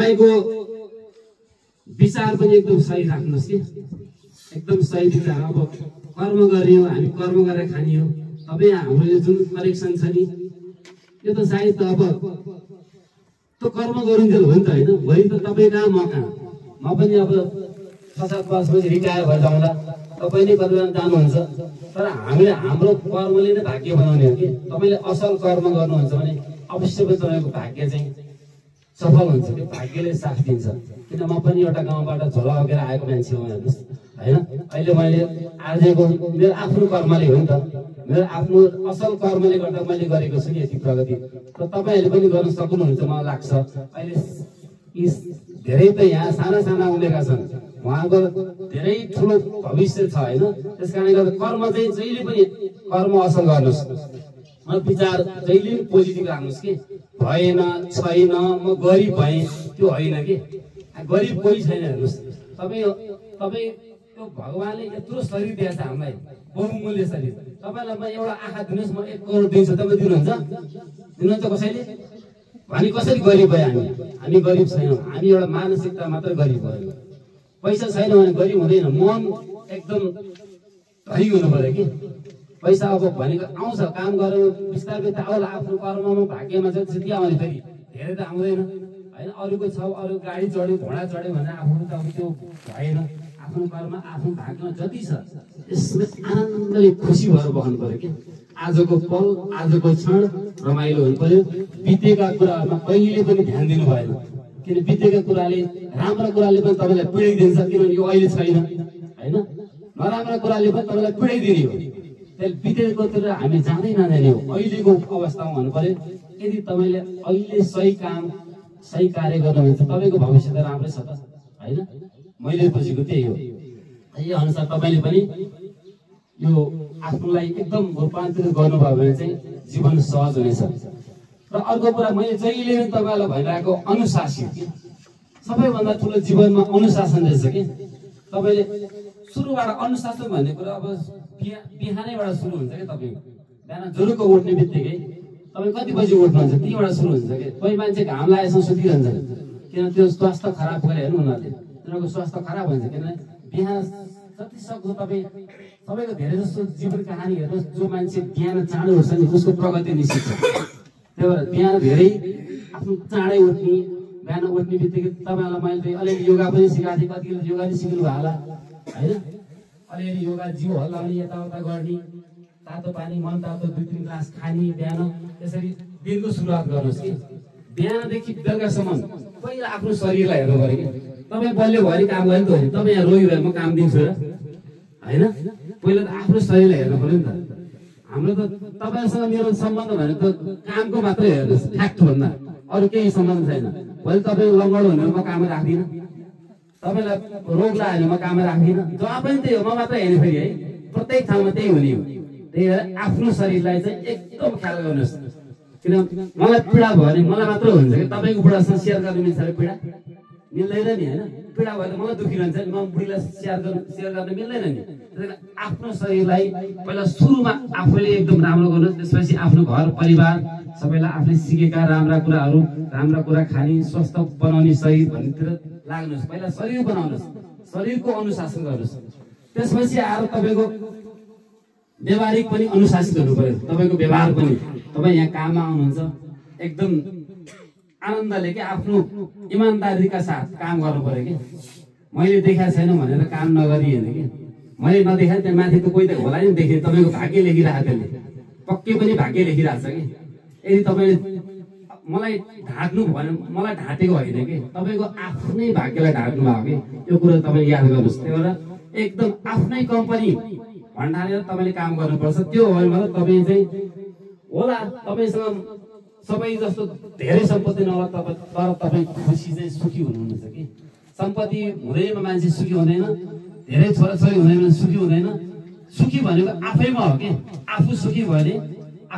तपाईँको विचार पनि एकदम सही राख्नुहोस् कि एकदम सही विचार। अब कर्म गर्ने हो, हामी कर्म गरेर खाने हो। तपाईँ हाम्रो यो जुन करेक्सन छ नि यो त सायद अब त्यो कर्म गरिन्जेल हो नि त होइन। भोलि त तपाईँ कहाँ म कहाँ, म पनि अब 6-7 वर्षपछि रिटायर भएर जाउँला, तपाईँ नै कतिजना जानुहुन्छ। तर हामीले हाम्रो कर्मले नै भाग्य बनाउने हो कि। तपाईँले असल कर्म गर्नुहुन्छ भने अवश्य पनि तपाईँको भाग्य चाहिँ सफल हुन्छ कि, भाग्यले साथ दिन्छ। किन म पनि एउटा गाउँबाट झोला बोकेर आएको मान्छे हो हेर्नुहोस् होइन। अहिले मैले आजको मेरो आफ्नो कर्मले हो नि त, मेरो आफ्नो असल कर्मले गर्दा मैले गरेको छु नि यति प्रगति। र तपाईँहरूले पनि गर्न सक्नुहुन्छ मलाई लाग्छ। अहिले यी धेरै त यहाँ साना साना उमेरका छन्, उहाँको धेरै ठुलो भविष्य छ होइन। त्यस कारणले गर्दा कर्म चाहिँ जहिले पनि कर्म असल गर्नुहोस्, विचार जहिले पनि पोजिटिभ राख्नुहोस् कि भएन छैन म गरिब भएँ त्यो होइन कि। गरिब कोही छैन हेर्नुहोस्। तपाईँको भगवानले यत्रो शरीर दिएछ हामीलाई, बहुमूल्य शरीर। तपाईँलाई म एउटा आँखा दिनुहोस् म 1 करोड दिन्छु, तपाईँ दिनुहुन्छ कसैले? हामी कसरी गरिब भयो? हामी गरिब छैनौँ, हामी एउटा मानसिकता मात्र गरिब भयो। पैसा छैन भने गरिब हुँदैन, मन एकदम धनी हुनु पर्यो कि। पैसा अब भनेको आउँछ, काम गरेर बिस्तारै बिस्तारै आउला, आफ्नो कर्ममा भाग्यमा चाहिँ त्यति आउने, फेरि धेरै त आउँदैन होइन। अरूको छ, अरू गाडी चढ्यो घोडा चढ्यो भने आफ्नो त अब त्यो भएन। आफ्नो कर्म आफ्नो भाग्यमा जति छ यसमा आनन्दले खुसी भएर बस्नु पर्यो कि। आजको पल आजको क्षण रमाइलो हुनु पर्यो। बितेका कुराहरूमा कहिले पनि ध्यान दिनु भएन, किन बितेका कुराले राम्रो कुराले पनि तपाईँलाई पीडाइदिन्छ, किनभने यो अहिले छैन होइन। नराम्रो कुराले पनि तपाईँलाई पीडाइदिने हो। त्यसले बितेकोतिर हामी जाँदै नजाने हो, अहिलेको अवस्थामा हुनु पर्यो। यदि तपाईँले अहिले सही काम सही कार्य गर्नुहुन्छ तपाईँको भविष्य त राम्रै छ त होइन। मैले बुझेको त्यही हो। यही अनुसार तपाईँले पनि यो आफूलाई एकदम रूपान्तरित गर्नुभयो भने चाहिँ जीवन सहज हुनेछ। र अर्को कुरा मैले जहिले पनि तपाईँलाई भइरहेको अनुशासन, सबैभन्दा ठुलो जीवनमा अनुशासन रहेछ कि। तपाईँले सुरुबाट अनुशासन भन्ने कुरा अब बिहानैबाट सुरु हुन्छ कि। तपाईँ बिहान जुरुको उठ्ने बित्तिकै तपाईँ कति बजी उठ्नुहुन्छ त्यहीबाट सुरु हुन्छ कि। कोही मान्छे घाम लागेसम्म सुतिरहन्छ, किन त्यो स्वास्थ्य खराब गरेर हेर्नु उनीहरूले, उनीहरूको स्वास्थ्य खराब हुन्छ। किनभने बिहान जति सक्दो तपाईँ सबैको धेरै जस्तो जीवन कहानी हेर्नुहोस्, जो मान्छे बिहान चाँडो उठ्छ नि उसको प्रगति निश्चित छ। त्यही भएर बिहान धेरै आफ्नो चाँडै उठ्ने, बिहान उठ्ने बित्तिकै तपाईँहरूलाई मैले अलिअलि योगा पनि सिकाएको थिएँ, कतिले योगा पनि सिक्नु भयो होला होइन। अलिअलि योगा जिउ हल्लाउने, यताउता गर्ने, तातो पानी मन तातो 2-3 ग्लास खाने बिहान। त्यसरी दिनको सुरुवात गर्नुहोस् कि। बिहानदेखि बेलुकासम्म पहिला आफ्नो शरीरलाई हेर्नु पर्यो कि। तपाईँ बलियो भरि काम गर्ने त होइन, तपाईँ यहाँ रोगी भएर म काम दिन्छु र होइन। पहिला त आफ्नो शरीरलाई हेर्नु पर्यो नि त। हाम्रो त तपाईँसँग मेरो सम्बन्ध भनेको त कामको मात्रै हेर्नुहोस्, फ्याक्ट भन्दा अरू केही सम्बन्ध छैन। भोलि तपाईँ लङ्गडो भनेर म काममा राख्दिनँ, तपाईँलाई रोग लाग्यो भने म काममा राख्दिनँ। जहाँ पनि त्यही हो, म मात्रै हेर्ने फेरि है, प्रत्येक ठाउँमा त्यही हुने हो। त्यही भएर आफ्नो शरीरलाई चाहिँ एकदम ख्याल गर्नुहोस्। किन मलाई पीडा भयो भने मलाई मात्र हुन्छ कि, तपाईँको बुढासँग सेयर गर्ने मिल्छ पीडा मिल्दैन नि होइन। पीडा भयो त मलाई दुखी रहन्छ नि, म बुढीलाई सेयर गर्न मिल्दैन नि। त्यसैले आफ्नो शरीरलाई पहिला सुरुमा आफूले एकदम राम्रो गर्नुहोस्, त्यसपछि आफ्नो घर परिवार सबैलाई आफूले सिकेका राम्रा कुराहरू, राम्रा कुरा खाने, स्वस्थ बनाउने शरीर भन्नेतिर लाग्नुहोस्। पहिला शरीर बनाउनुहोस्, शरीरको अनुशासन गर्नुहोस्। त्यसपछि आएर तपाईँको व्यवहारिक पनि अनुशासित हुनु पर्यो। तपाईँको व्यवहार पनि, तपाईँ यहाँ काममा आउनुहुन्छ एकदम आनन्दले कि आफ्नो इमान्दारीका साथ काम गर्नु पर्यो कि। मैले देखाएको छैन भनेर काम नगरिएन कि। मैले नदेखाएँ त्यहाँ माथि त कोही त होला नि देखेँ, तपाईँको भाग्य लेखिरहेको त्यसले, पक्कै पनि भाग्य लेखिरहेको छ कि। यदि तपाईँले मलाई ढाँट्नु भने मलाई ढाँटेको होइन कि, तपाईँको आफ्नै भाग्यलाई ढाँट्नु भयो कि। यो कुरा तपाईँले याद गर्नुहोस्। त्यही भएर एकदम आफ्नै कम्पनी भन्डालेर तपाईँले काम गर्नुपर्छ। त्यो हो भने मात्र तपाईँ चाहिँ होला तपाईँसँग सबै जस्तो धेरै सम्पत्ति नहोला, तर तपाईँ खुसी चाहिँ सुखी हुनुहुन्छ कि। सम्पत्ति हुँदैमा मान्छे सुखी हुँदैन, धेरै छोराछोरी हुँदैन सुखी हुँदैन। सुखी भनेको आफैमा हो कि। आफू सुखी भयो भने